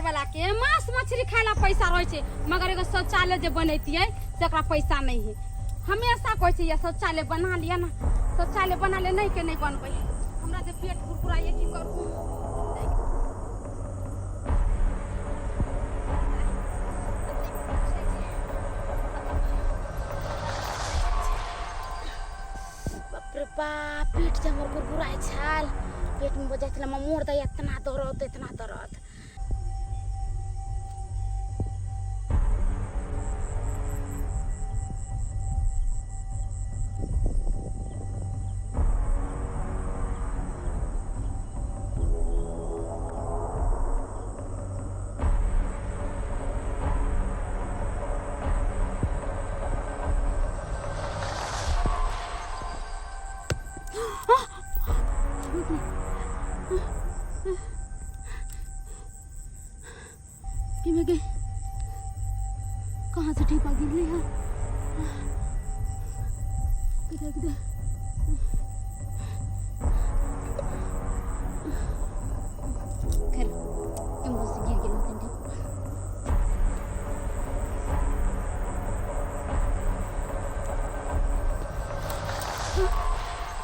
वाला के मांस मछली खाए ला पैसा रहै छै, मगर एगो शौचालय जे बनैतियै से ओकरा पैसा नहीं है। हमेशा कहै छै, ये शौचालय बना लिअ ना, शौचालय बना ले, नहीं के नहीं बनबै। हमरा जे पेट कुरकुराइए, की करू? बाप रे बाप, पेट जे हमर कुरकुराइ छल, पेटमे बजै छल मोर दैया, इतना दर्द, इतना दर्द। कि गई कहाँ से ठेपा गिर ली है? किधर किधर? खैर, इम्हरो से गिर गेल होतन ठेपा।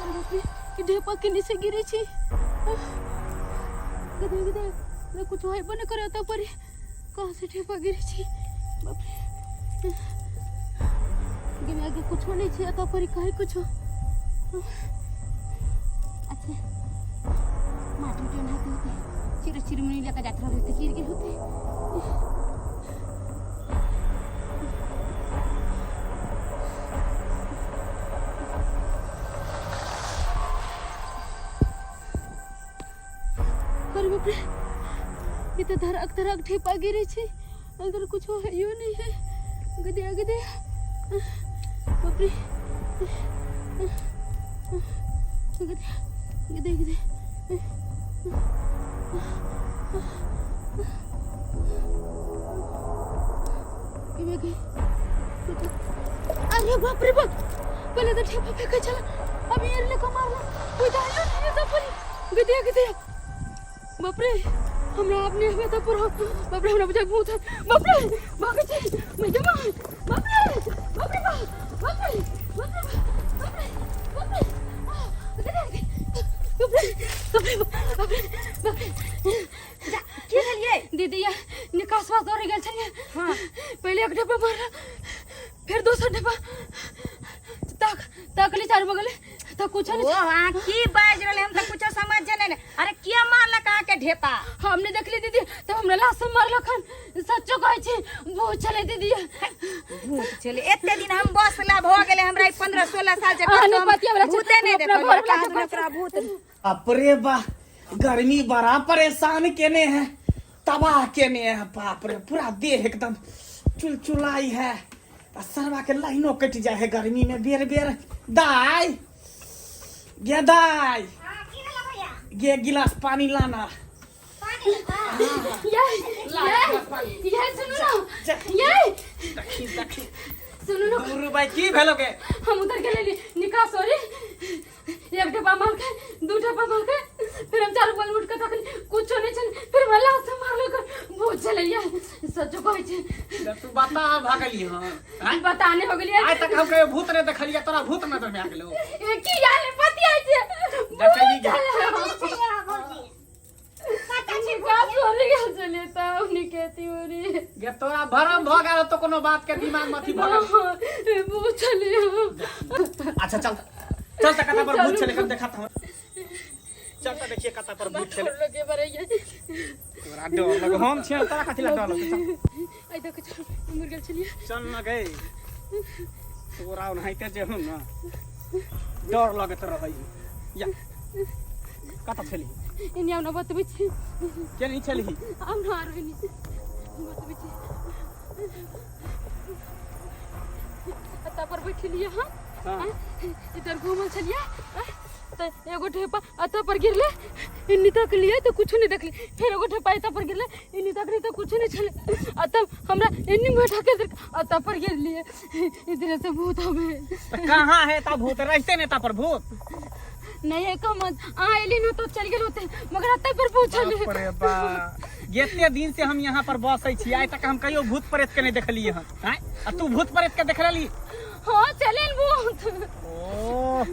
अरे बाप रे, ई ढेपा के नीचे गिरे छी। किधर किधर? मैं कुछ होइबो नहीं करे तो पर कहाँ से ढेपा गिरे छी? बाप रे गे, आगे कुछो नहीं छी एतऽ पर, कहीं कुछो। अच्छा, माटी उटी नहाते होते, चिड़ चिड़मुनी लेकर जाते रहते, गिर गिर होते। अरे बाप रे, ये तो धड़क धड़क ठेपा गिरे छे, अंदर कुछ है यो नहीं है। गदे गदे, बाप रे, गदे गदे गदे। अरे बाप रे बाप, पहले तो ठेपा फेंका चला, अभी ये लेको मारला कोई तो आयो नहीं तो पर। गदे गदे, बाप रे, हमरा अपने हमें तो पर, बाप रे, हमरा बुझाय भूत है। बाप रे, भागै छी मैं जमा। बाप रे, बाप रे बाप, बाप रे, बाप रे, बाप रे, बाप रे, गदे गदे, बाप रे, बाप रे, बाप रे, बाप रे। जा, की भेलियै? दीदी, या निकासवा दौड़ गेल छलियै। हाँ। पहिले एक ढेपा मारल, फिर दोसर ढेपा, तक तकली चारू बगल तऽ कुछो ओ नहीं। अहाँ की बाजि रहलै, हम तऽ कुछो समझे नहि ने। अरे, किया मारलक अहाँके ढेपा? हमने देखली दीदी, तब हमरा लाश मारलक हन। सच्चो कहै छी, भूत छलै दीदी। भूत छलै? एते दिन हम बसला भऽ गेलै हमरा 15-16 साल से अहाँ कतौ हम नहि पतिया वला छै, भूते नहि अपना देखलियै। घरवला कहाँ छै, दुना ओकरा भूत। बाप रे बा, गर्मी बड़ा परेशान केने है, तबाह केने है। बाप रे, पूरा देह एकदम चुलचुलाई है आ सरवा के लाइनो कटि जाए है गर्मी में बेर बेर। दाई गे, दाई गे, गिलास पानी लाना। ये ये ये, सुनू ना। ये देखी देखी। सुनू ना। गुरु भाई, की भेलो के? हम उधर गेली निकास हो रे, एक ढेपा मार के, दू ढेपा मार के, फिर हम चारू बगल उठ के तखन कुछो नहीं छल। फिर हमरा लाश मारलक, भूत छलैया, सचो कहै छी। जब तू बता भागली हँ आँय? बताने हो गेलियै। आइ तक हम कहियो भूत नहीं देखलियै, तोरा भूत नजर में आ गेलो? ए, की यार पतिया छै। देखली गे। निकास हो रे गेल छलै तऽ हमनी खेती हो रे। गे, तोरा भरम भऽ गेल तो कोनो बात के दिमाग में अथी भऽ गेल। भूत छलै। अच्छा, चल चल त कता पर भूत छले, हम देखत हम। चल त देखिए कता पर भूत छले। लगे बरैया। तोरा डर लगे, हम छियै, तोरा कथी ला डर लगे? चल। आइ देख, चल, मर गेल छलियै। चल न गई, तोरा ओनाहिते जे हूँ न, डर लगैत रहै। या कता छली? एनी आउ न, बतबै छी। के नहीं छली? आउ न, आरो एनी बतबै छी। एतऽ पर बैठलियै हम। हाँ। इधर घूमल छलियै तऽ एगो ढेपा एतऽ पर गिरले, एनी तकलियै तऽ कुछो नहि देखलियै। फेर एगो ढेपा एतऽ पर गिरले, एनी तकलियै तऽ कुछो नहि छलै आ तब हमरा एनी मुँह ढकेल देलकै, एतऽ पर गिरलियै, इधरे से भूत आबै। तऽ कहाँ है ता भूत? रहते नहीं ता पर भूत। नहीं है कम, अहाँ एली ना तो चल गेल होते, मगर एतऽ पर पहुँचल। बाप रे बाप। जते दिन से हम यहाँ पर बसै छी आइ तक हम कहियो भूत प्रेत के नहीं देखलिए हन आँय? आ तू भूत प्रेत के देखलही हाँ चले भूत ओ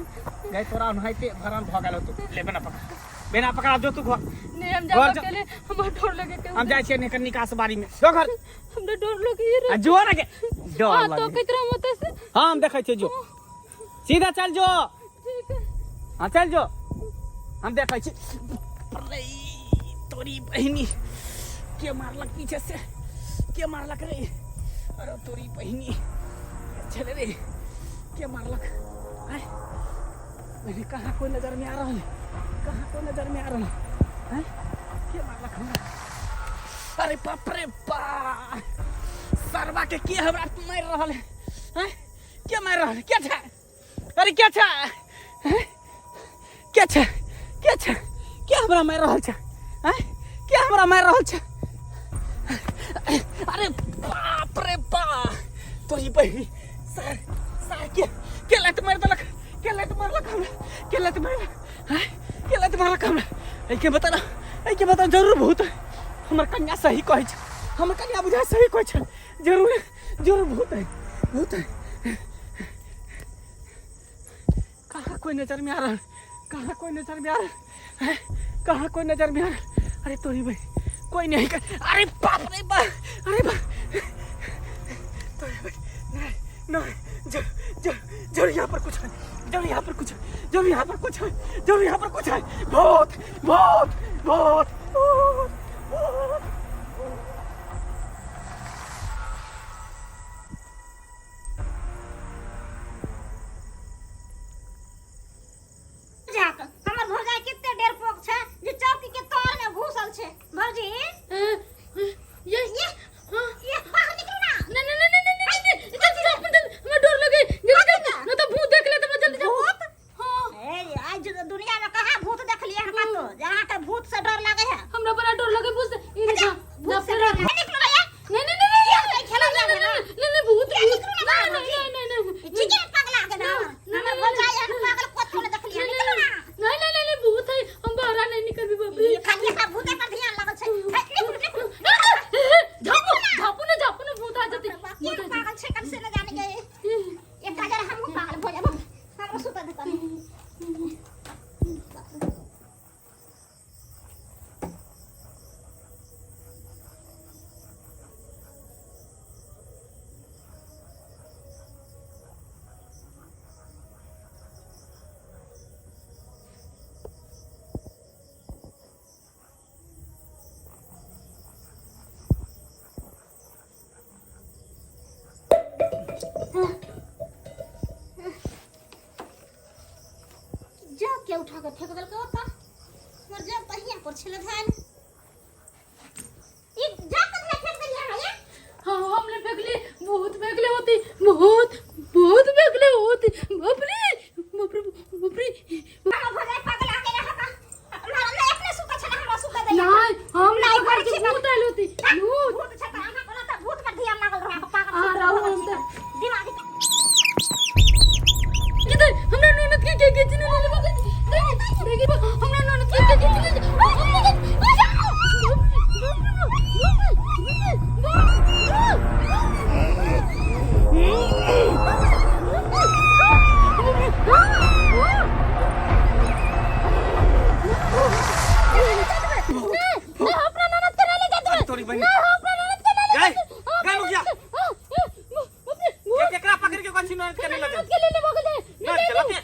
गई तोरा ओनाहिते भरम भऽ गेल होतौ ले बिना पकड़ा बिना पकड़ा जो तू घर नहीं हम घर जाब जा- अकेले हमरा डर लगे के हम जाइ छियै निक निकास बाड़ी में जो घर हमरा डर लगे रे आ जो ना के डर हाँ तो लगे कितना मत से हाँ हम देखै छियै जो सीधा चल जो ठीक है हाँ चल जो हम देखै छी अरे तोरी बहिनी के मारलक पीछे से के मारलक रे अरे तोरी बहिनी चले रे के मारलक आय मैंने कहाँ कोई नजर में आ रहा है कहाँ कोई नजर में आ रहा है आय के मारलक हमरा अरे बाप रे बा सरवा के के हमरा मार रहल है आय के मार रहल है? के छै अरे के छै आय? के छै के छै के हमरा मारि रहल छै आँय के हमरा मारि रहल छै अरे बाप रे बा तोरी बहिनी सर सर के के लात मारि देलक के लात मारलक हमरा के लात मारलक आँय के लात मारलक हमरा एहिके बता ना एहिके बता जरूर भूत है हमर कन्या सही कहै छै हमर कन्या बुझाइ सही कहै छै जरूर जरूर भूत है भूत है कहाँ कोई नजर में आ रहा है कहाँ कोई नजर में आ रहा है कहाँ कोई नजर में आ रहा है अरे तोरी भाई कोई नहीं कर अरे बाप रे बाप अरे बाप तोरी भाई नहीं नहीं जरूर जरूर जरूर यहाँ पर कुछ है जरूर यहाँ पर कुछ है जरूर यहाँ पर कुछ है जरूर यहाँ पर कुछ है बहुत बहुत बहुत बहुत बहुत जाक हमर भौजाई कते डरपोक छै जे चौकी के तर में घुसल छै भौजी ये ये हाँ ये बाहर निकलू ना ना ना ना ना ना ना जल्दी जाओ जल्दी हमरा डर लगे जल्दी जाओ ना तो भूत देख ले तो जल्दी जाओ भूत हाँ ए आज दुनिया में कहाँ भूत देखलिए हम तो जहाँ के भूत से डर लागे है हमरा बड़ा डर लगे भूत से ई जा भूत से डर लगे निकलू ना ये नहीं नहीं नहीं ये नहीं खेला नहीं जाए ना नहीं नहीं भूत ये भूत निकलू ना बाहर नहीं भौजी। नहीं नहीं नहीं ठीके पगला के ना ना, हमर ना, भौजाई एहन पागल कथो ने देखलिए निकलू ना नहीं नहीं नहीं नहीं भूत है हम बाहर नहीं निकल भी बाप रे ये खाली एकरा भूते पर ध्यान लागल छै हे, निकलू निकलू झापू झापू ना झापू ना भूत आ जाते के भूत आ पागल छै कब से न जाने के जाते एक हजार हमहूँ पागल भऽ जाब हमरो सुतऽ दे तनी जग के उठा के फेंक देलकै ओतऽ हमर जग तऽ हियाँ पर छलै धएल ई जग कथी फेंक देलियै अहाँ ये हाँ हमने फेंकले भूत फेंकले होती भूत भूत फेंकले होती बाप रे बाप रे बाप रे हमर भौजाई पागल आ गेल अहाँ हमरा नहि अपने सुतै छलै हमरा सुतै दैया नहीं हम नहीं, नहीं घर के छी भूत आयल होती भूत भूत छै तऽ अहाँ कोना तऽ भूत पर ध्यान लागल रहै पागल आ, सुतल रहू रहल हम छी तऽ। दिमाग इधर हमरा ननद के के खींचने ले बगल देखी देखी हमरा ननद के के खींचने अपना ननद के ले जाते तोरी बहिनी नहीं अपना ननद के ले गए गए मुखिया के केकरा पकड़ के कौन सी ननद के ले ननद के ले ले बगल ननद के लते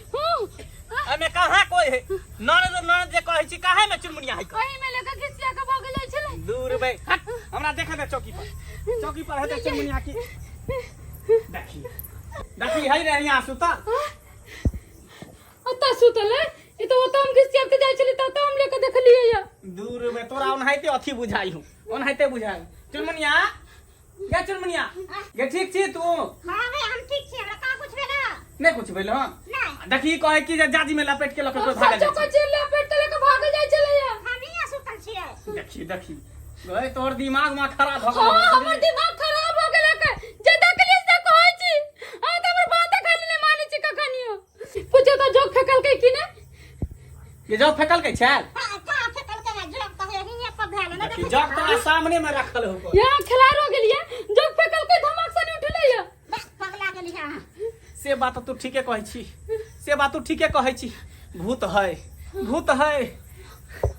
हां एमे कहाँ कोई है ननद ननद जे कहै छी काहे में चुनमुनिया है कहीं में लेकर खिसिया के भागल जाइ छलै दूर बे हट हमरा देखे दे चौकी पर चौकी पर हेतै चुनमुनिया की देखी देखी है रे यहाँ सुतल ओतऽ सुतल है ई तऽ ओतऽ हम खिसिया के जाइ छलै तऽ ओतऽ हम लेके देखलियै या दूर बे तोरा ओनाहिते अथी बुझाई हूँ ओनाहिते बुझाई चुनमुनिया गे चुनमुनिया गे ठीक छी तू हाँ भाई हम ठीक छी हमरा कहाँ कुछ भेल नहीं कुछ भेल हँ नहीं देखी कहे कि जे जाजी में लपेट के लके कोई भागल सचो जाइ को चिल्ला लपेट के लेके भागल जाइ छलै या हम ही सुतल छियै देखी देखी गए तोहर दिमाग में खराब हो हाँ गेल हमर दिमाग खराब हो गेल के जे देखलियै से कहै छी आ तऽ हमर बात खाली नहि मानै छी कखनियो पूछो तऽ जोक फेकलकै कि नहि ये जो फेकल के छैल हाँ कहाँ फेकल के जोक तऽ हियाँ पर भेल नहि देखै जग तोरा सामने में रखल हो। यहाँ खेला रह गेलिए, जग फेकल के धमाक से नहीं उठले या। बस पगला गेली है अहाँ। से बात तू ठीके कहै छी, से बात तू ठीके कहै छी। भूत है, भूत है।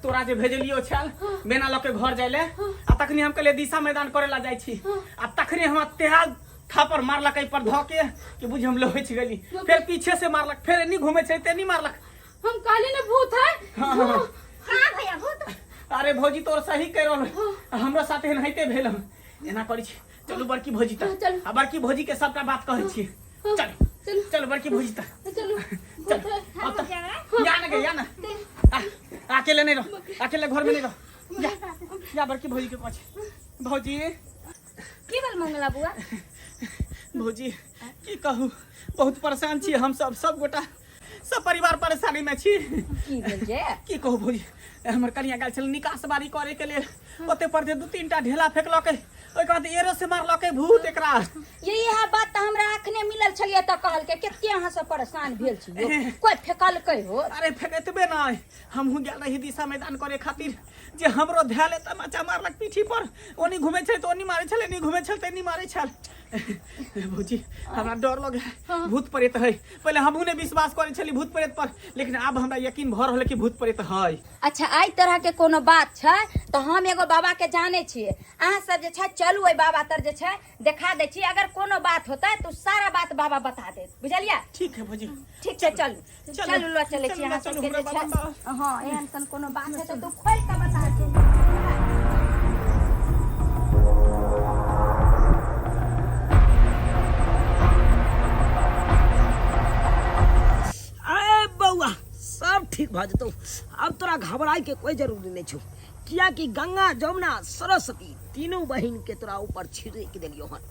तोरा जे भेजलियो छल बेना लऽ के घर जाय ले, आ तखनी हम कहलियै दिशा मैदान करे ला जाइ छी, आ तखनी हमरा तेहाल थापर मारलक एहि पर धऽ के कि बुझ हम लोहछि गेली। फेर पीछे से मारलक, फेर एनी घूमे छै तेनी मारलक। हम कहली ने भूत है। हाँ, हाँ, हाँ। कहाँ भैया भूत? अरे भौजी तोर सही कहि रहल हौ। हमरो साथे एनाहिते भेल हन। एना करै छी, चलू बड़की भौजी हाँ, तक, चलू। आ बड़की भौजी के सबटा बात कहै छी। हाँ, चल चलू। चल बड़की भौजी तक। चलू। चल। भूत है। अब तक या ना गे, या ना, आ, अकेले नहीं रहो, अकेले घर में नहीं रहो। या या बड़की भौजी के कहै छी। भौजी। की भेल मंगला बुआ? भौजी की कहू, बहुत परेशान छी हम सब, सब गोटा सब परिवार परेशानी में छी। की भेल जे? की कहू भौजी, हमर कनिया गेल छल निकास बारी करे के लेल, ओते पर जे 2-3 टा ढेला फेकलकै, ओहिके बाद एरो से मारलकै भूत एकरा। ये इएह बात तऽ हमरा अखने मिलल छलियै तऽ कहलकै कते अहाँ सब परेशान भेल छी यौ, कोइ फेकलकै हो? अरे फेकतबे नहि, हमहूँ गेल रही दिशा मैदान करे खातिर, जे हमरो धैल तमाचा मारलक पीठी पर। ओनी घुमै छलै तऽ ओनी मारै छलै, एनी घुमै छल तऽ एनी मारै छल। भौजी हमरा डर लगे है, भूत प्रेत है। पहिले हमहूँ नहि विश्वास करै छली भूत प्रेत पर, लेकिन आब हमरा यकीन भऽ रहल है कि भूत प्रेत है। अच्छा एहि तरह के कोनो बात छै तऽ हम एगो बाबा के जानै छियै, अहाँ सब जे छै चलू ओहि बाबा तर जे छै देखा दै छी, अगर कोनो बात होतै तऽ सारा बात बाबा बता देत, बुझलियै? ठीक है भौजी। ठीक छै, चलू। चलू। चलू लऽ चलै छी चलू, अहाँ चलू, सबके हमरा जे छै। बाबा तऽ- हँ एहन सन कोनो बात है तऽ तू खोलि कऽ बता दे। अरे बौआ सब ठीक भऽ जेतौ, अब तोरा घबराए के कोई जरूरी नहीं छौ, कियाकि गंगा जमुना सरस्वती तीनों बहिन के तोरा ऊपर छिड़क देलियौ हन।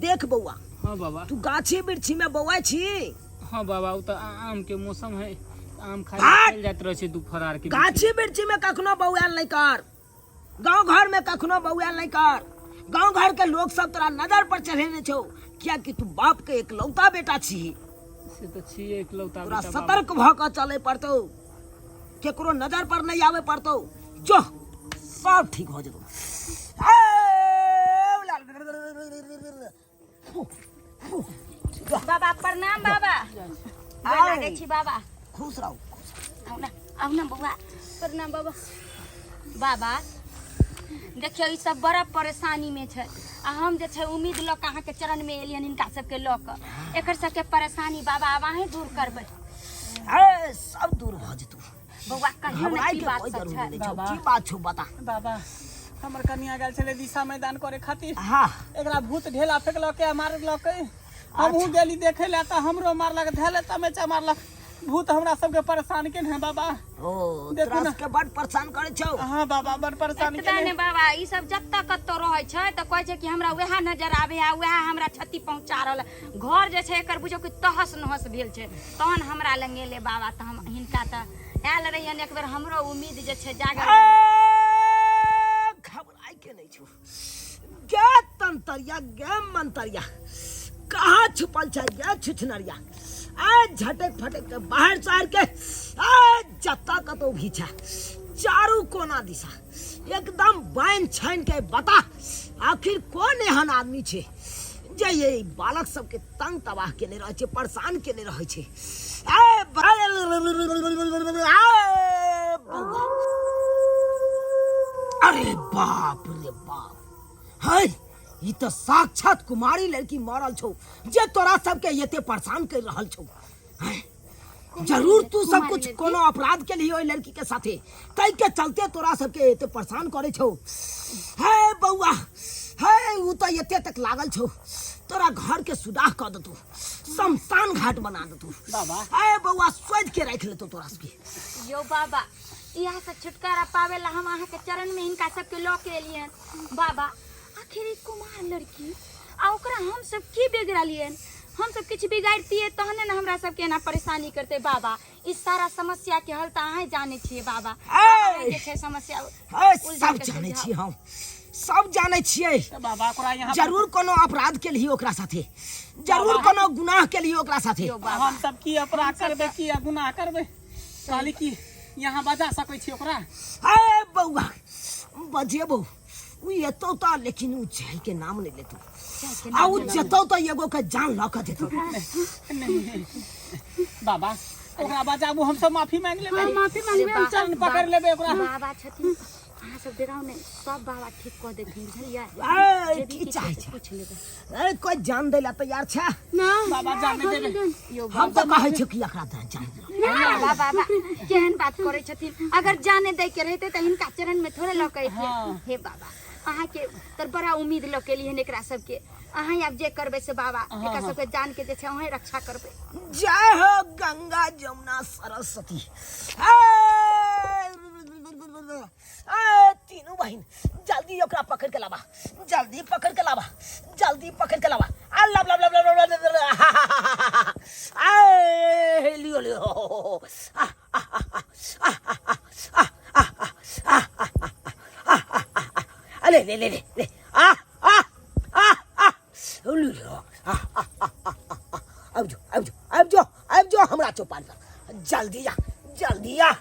देख बौआ। हाँ बाबा। तू गाछी वृक्षी में बौआइ छी? हाँ बाबा, ओ तऽ आम के मौसम है, आम खाइ भाग! चलि जाइत रहै छै दुपहर आर के बीच। गाछी वृक्षी में कखनो बौआयल नहीं कर, गांव घर में कखनो बौआयल नहीं कर। गांव घर के लोग सब तोरा नजर पर चढ़ेने छौ, कियाकि तू बाप के एकलौता बेटा छी। से तऽ छियै एकलौता तोरा बेटा बाबा। सतर्क भऽ कऽ चले पड़तौ, केकरो नजर पर नहीं आवे पड़तौ। जो सब ठीक हो जेतौ। बाबा प्रणाम बाबा। गोर लागै छी बाबा। खुश रहू, खुश रहू। आउ ना, आउ ना बौआ। प्रणाम बाबा। बाबा देखियौ ई सब बड़ा परेशानी में छै, आ हम जे छै उम्मीद लऽ कऽ अहाँके चरण में एलियन हिनका सबके लऽ कऽ, एकर सबके परेशानी बाबा आब अहें दूर करबै। ए, सब दूर भऽ जेतौ बौआ। कहियो ने घबराए की के बात कोई सब जरूरी छै नहीं छौ। की बात छौ बता। बाबा हमर कनिया गेल छलै दिशा मैदान करे खातिर। हाँ। एकरा भूत ढेला फेकलकै आ मारलकै। हमहूँ गेली देखे ला तऽ हमरो मारलक, धैले तमेचा मारलक। भूत हमरा सबके परेशान केने है बाबा। ओ देखू तोरा ना। सबके बड परेशान करै छौ? हाँ बाबा बड़ परेशान एतबे केने। ने बाबा, ई सब जतऽ कतौ रहै छै तऽ कहै छै कि हमरा वएह नजर आबै आ वएह हमरा क्षति पहुँचा रहल है। घर जे छै एकर बुझियौ कि तहस नहस भेल छै। तहन हमरा लग एलै बाबा तऽ हम हिनका तऽ आयल रहियन एक बेर, हमरो उम्मीद जे छै जागल। ए, घबराए के नहीं छौ। गे तंतरिया गे मंतरिया कहाँ छुपल छै गे छुछनरिया, आ झटक फटक के बाहर सार के आ जत्ता कतौ भी छै चारू कोना दिशा एकदम बाइन छाइन के बता आखिर कौन एहन आदमी छै जे ये बालक सबके तंग तबाह केने रहै छै, परेशान केने रहै छै। ए, बौआ। अरे बाप रे बाप, है ई तऽ साक्षात कुमारी लड़की मरल छौ जे तोरा सबके एते परेशान कर रहल छौ। हैं? जरूर तू सब कुमारी कुछ लड़की? कोनो अपराध के लिए ओहि लड़की के साथे, तै के चलते तोरा सबके एते परेशान करे छौ। हे बौआ हे, उ तऽ एते तक लागल छौ तोरा घर के सुदाह कऽ देतौ, शमशान घाट बना देतौ। बाबा। हे बौआ सोचि के राखि लेतौ तोरा सबके। यौ बाबा इएह से छुटकारा पावे ला हम अहाँके चरण में हिनका सबके लऽ के एलियन। बाबा आखिर ई कुमार लड़की आ ओकरा हम सब की बिगड़लियन? हम सब किछु बिगाड़तियै तहने ने हमरा सबके एना परेशानी करते। बाबा ई सारा समस्या के हल तऽ अहें जानै छियै बाबा। ऐ! जे छै समस्या ए, उलझन सब के जानै सुझाव। छियै हम, सब जानै छियै। तऽ बाबा ओकरा यहाँ पर- जरूर कोनो अपराध के लिए ओकरा साथे, जरूर कोनो गुनाह के लिए ओकरा साथे। यौ बाबा हम सब की अपराध करबै, की गुनाह करबै? कहली कि यहाँ बजा सकै छी ओकरा? ए बौआ बजेबो उ एतौ त लेकिन उ जाय के नाम नहीं लेतौ आ उ जेतौ त एगो के जान ल के देतौ बाबा ओकरा बचाबू हम सब माफी मांग लेबै हाँ, माफी मांगबै हम चरण पकड़ लेबै ओकरा बाबा छथिन अहाँ सब डराउ नहि सब बाबा ठीक कऽ देथिन बुझलियै ए, जे भी की किछु चाहै हेतै, छै? पूछि लेबै ए कोई जान दै ला तैयार छै ना बाबा जान नहि देबै यौ हम तऽ कहै छियौ कि एकरा दे जान दियौ। बाबा बाबा केहन बात करै छथिन अगर जाने दै के रहितै तऽ हिनका चरण में थोड़े लऽ के अइतियै हे बाबा अहाँके तर बड़ा उम्मीद लऽ के एलियै हन एकरा सबके अहाँ आब जे करबै से बाबा एकरा सबके जान के जे छै अहें रक्षा करबै जय हो गंगा जमुना सरस्वती ए, ए, तीनू बहिन जल्दी ओकरा पकड़ के लाबा जल्दी पकड़ के लाबा जल्दी पकड़ के लाबा आ लब लब लब लब लब लब लब ए लियो लियो आ आ आ आ आ आ आ आ ले ले ले ले ले आ आ आ आ लियो आ आ आ आबि जो आबि जो आबि जो आबि जो हमरा चौपाल पर जल्दी आ जल्दी आ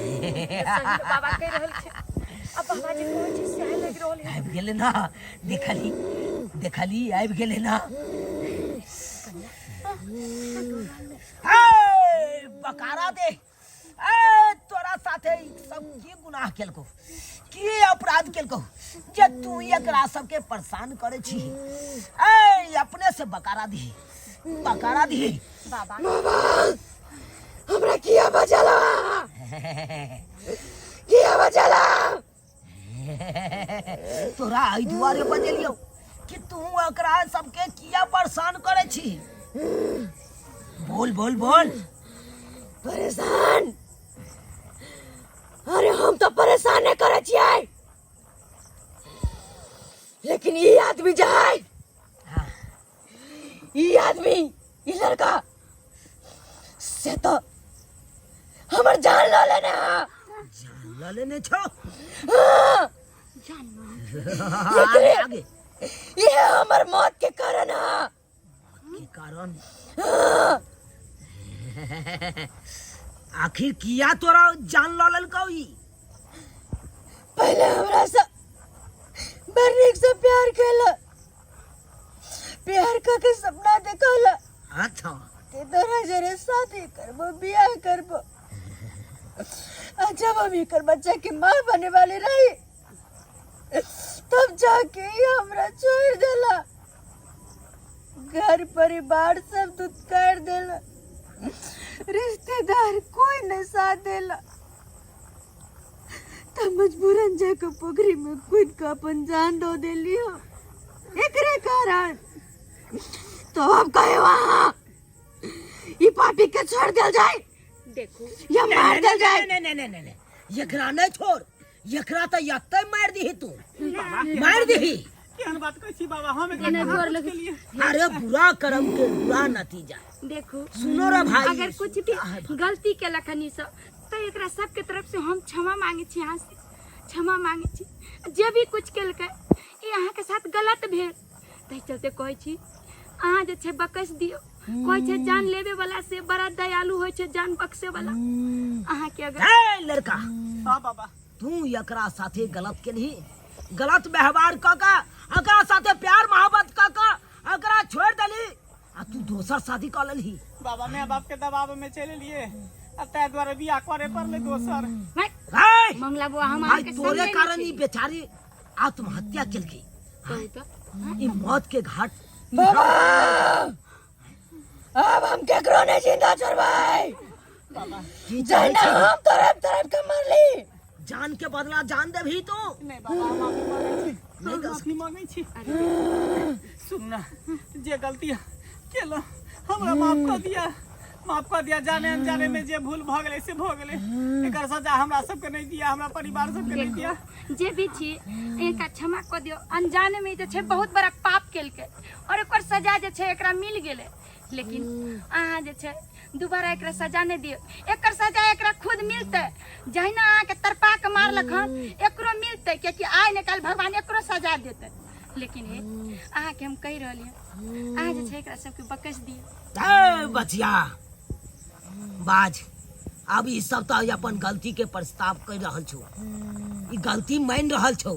बाबा कहि रहल छै आ बाबा जे कहै छै सएह लागि रहल है आबि गेलै ना देखली देखली आबि गेलै ना हे बकारा दे ए तोरा साथे ई सब की गुनाह केलको की अपराध केलको जे तू एकरा सबके परेशान करे छी ए अपने से बकारा दी बकारा दी बाबा हमरा किया बचला किया बचला तोरा एहि दुआरे बजेलियौ कि तू एकरा सबके किया परेशान करे छी बोल बोल बोल परेशान अरे हम तो परेशान नहीं करे छियै लेकिन ई आदमी जे है ई आदमी ई लड़का से तो हमर जान लऽ लेने है जान लऽ लेने छौ जान आगे आगे ये हमर मौत के कारण है के कारण आखिर किया तोरा जान लऽ लेलकौ ई पहले हमरा से बड़ नीक से प्यार केला प्यार का के सपना देखला अच्छा कि तोरा जरे शादी करबो बियाह करबो आ जब हम एकर बच्चा के माँ बने वाली रही तब जाके ई हमरा छोड़ देला घर परिवार सब दुत्कार देला रिश्तेदार कोई नहीं साथ देला तब मजबूरन जाके पोखरी में कूद के अपन जान दो देली हो एकरे कारण तो अब कहे वहाँ ई पापी के छोड़ दिल जाए देखू या मार दिल जाए नहीं नहीं नहीं नहीं नहीं एकरा नहीं छोड़ एकरा तो यत्ते मार दीही तू मार दीही केहन बात कहै छी बाबा हम एकरा एना कहाँ गोर कुछ लगै केलियै अरे बुरा कर्म के बुरा नतीजा देखू सुनो रे भाई अगर कुछ भी गलती केलक हन ई सब तऽ एकरा सबके तरफ से हम क्षमा मांगे छी अहाँ से क्षमा मांगे छी जे भी कुछ केलकै ई अहाँके साथ गलत भेल ताहि चलते कहै छी अहाँ जे छै बकसि दियौ कहै छै जान लेबे वाला से बड़ा दयालु होइ छै जान बख्शे वाला अहाँके अगर ए लड़का हाँ बाबा तू एकरा साथे गलत केलही गलत व्यवहार क के एकरा साथे प्यार मोहब्बत क के एकरा छोड़ देली आ तू दोसर शादी क लेलही बाबा माय बाप के दबाव में चलि एलियै आ ताहि दुआरे बियाह करे पड़लै दोसर नहीं, ए मंगला बुआ हम भाई अहाँके तोरे समझै कारण नहि ई छी। बेचारी आत्महत्या केलकी कहू तऽ ई मौत के घाट बाबा अब हम केकरो नहीं जिंदा छोड़बै की चाहै जहिना छी हम तड़प तड़प के मरली जान के बदला जान देबही तू नहि बाबा हम माफी मांगै छी नहि हम कर माफी मांगै छी सुन ना जे गलती केलहुँ हमरा माफ कऽ दिअ माफ कऽ दिअ जाने अनजाने में जे भूल भऽ गेलै से भऽ गेलै एकर सजा हमरा सबके नहि दिअ हमरा परिवार सबके नहि दिअ जे भी छी इनका क्षमा कऽ दियौ अनजाने में जे छै बहुत बड़ा पाप केलकै और ओकर सजा जे छै एकरा मिल गेलै लेकिन अहाँ जे छै दोबारा एकरा सजा नहि दियौ एकर सजा एकरा खुद मिलतै जहिना अहाँके तड़पा के मारलक हन एकरो मिलतै कियाकि आइ ने काल्हि भगवान एकरो सजा देतै लेकिन हे अहाँके हम कहि रहलियै अहाँ जे छै एकरा सबके बकस दियौ। ए बचिया बाज, आब ई सब तऽ अपन गलती के प्रस्ताव कर रहल छौ, ई गलती मान रहल छौ,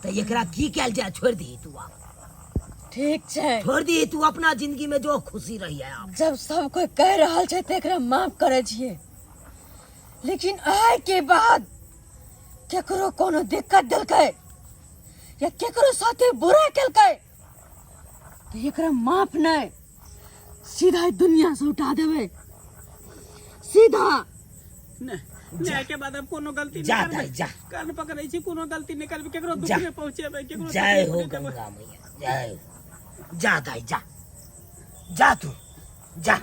तऽ एकरा की कयल जाय? छोड़ दही तू आब। ठीक छै, छोड़ दही तू, अपना जिंदगी में जो खुशी रही है आब। जब सब कोई कह रहल छै तऽ एकरा माफ करै छियै, लेकिन आइ के बाद केकरो कोनो दिक्कत देलकै या केकरो साथे बुरा केलकै तऽ एकरा माफ नहि, सीधा ई दुनिया से उठा देबै सीधा। नहि नहि, के बाद अब कोनो गलती जा नहि करबै। दाइ, जा। कान पकड़ै छी, कोनो गलती नहि करबै, केकरो दुख जा। नहि पहुँचेबै, केकरो जय तकलीफ हो नहि देबै। गंगा मैया, जय हो। जा दाइ जा, जा तू जा,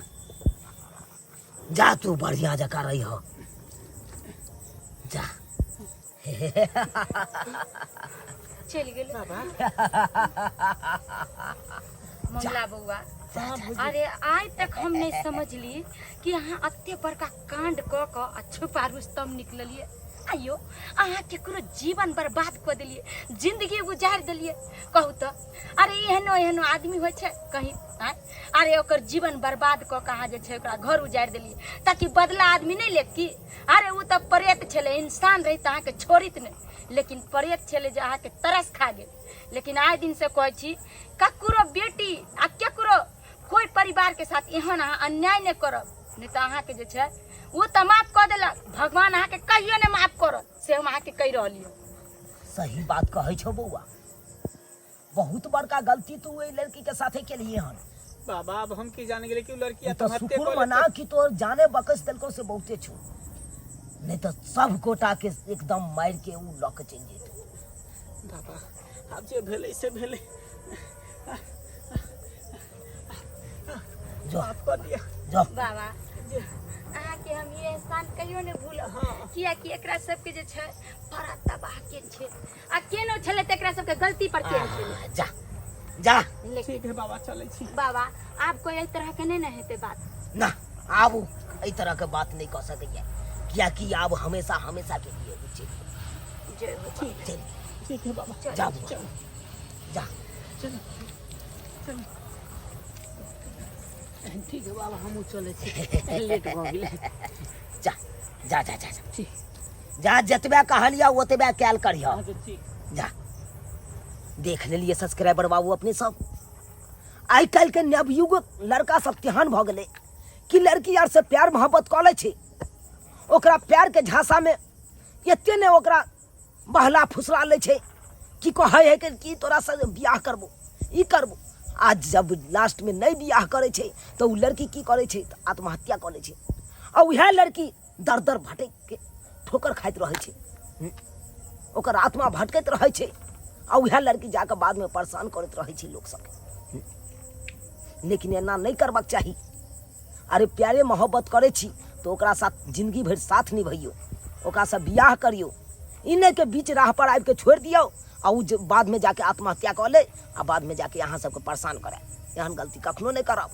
जा तू बढ़िया जकाँ रही हो, जा। चलि गेल मंगला बौआ। अरे आइ तक हम नहीं समझली कि अहाँ एते बड़का कांड कऽ कऽ आ छुपा रुस्तम निकललियै। आइयो अहाँ केकरो जीवन बर्बाद कऽ देलियै, जिंदगी उजाड़ि देलियै। कहू तऽ, अरे एहनो एहनो आदमी होइ छै कहीं? आँय, अरे ओकर जीवन बर्बाद कऽ कऽ अहाँ जे छै ओकरा घर उजाड़ि देलियै, ताकि बदला आदमी नहि लेत की? अरे ओ तऽ प्रेत छलै, इंसान रही तऽ अहाँके छोड़ित नहि, लेकिन प्रेत छलै जे अहाँके तरस खा गेल। लेकिन आइ दिन से कहै छी, ककरो बेटी आ केकरो कोई परिवार के साथ एहन अहाँ अन्याय नहि करब, नहि तऽ अहाँके जे छै ओ तऽ माफ कऽ देलक, भगवान अहाँके कहियो नहि माफ करत, से हम अहाँके कहि रहली हँ। सही बात कहै छौ बौआ, बहुत बड़का गलती तू ओहि लड़की के साथे केलिए हन। बाबा, अब हम की जाने गेले कि उ लड़की तो आत्महत्या शुक्र कऽ मना लेतै। कि तोर जाने बकस देलको से बहुते छौ, नहीं तो सब गोटा के एकदम मार के उ लऽ के चलि जेतौ। बाबा, आब जे भेलै से भेलै, जो माफ कऽ दिअ। जो बाबा, अहाँके हम ई एहसान कहियो नहि भूलब, कियाकि एकरा सबके जे छै बड़ा तबाह के छै आ केनो छलै तऽ एकरा सबके गलती पर केन छलै। जा जा। लेकिन ठीक है बाबा, चलै छी। बाबा, आब कोई एहि तरह के नहि ने हेतै बात ना? आब उ एहि तरह के बात नहीं कह सकैया, कियाकि आब हमेशा हमेशा के लिए उ चलि गेल। जय हो। चलि गेल। ठीक है बाबा। जा बौआ, जा। ठीक है बाबा, हमहूँ चलै छी, लेट भऽ गेलै। जा जा जा जा जा जा, जतबे कहलिया ओतबे कैल करिह। अच्छा ठीक। जा। देख लेलिए सब्सक्राइबर बाबू अपने सब, आइ काल्हि के नवयुग लड़का सब तेहन भऽ गेलै कि लड़की आर से प्यार मोहब्बत कऽ लै छै, ओकरा प्यार के झांसा में एते ने ओकरा बहला फुसला लै छै कि कहै है कि तोरा से बियाह करबो, ई करबो, आ जब लास्ट में नहीं बियाह करै छै तऽ उ लड़की की करै छै तऽ आत्महत्या कऽ लै छै, आ उएह लड़की दर दर भटक के ठोकर खाइत रहै छै, ओकर आत्मा भटकैत रहै छै, आ उएह लड़की जाकऽ बादमे परेशान करैत रहै छै लोक सबके। लेकिन एना नहि करबाक चाही। अरे प्यारे मोहब्बत करै छी तऽ ओकरा साथ जिंदगी भरि साथ निभैयौ, ओकरासँ बियाह करियौ, ई नहि कि बीच राह पर आबिके छोड़ि दियौ आ ओ जे बादमे जाके आत्महत्या कऽ लै आ बादमे जाके अहाँ सबके परेशान करय। एहन गलती कखनो नहि करब।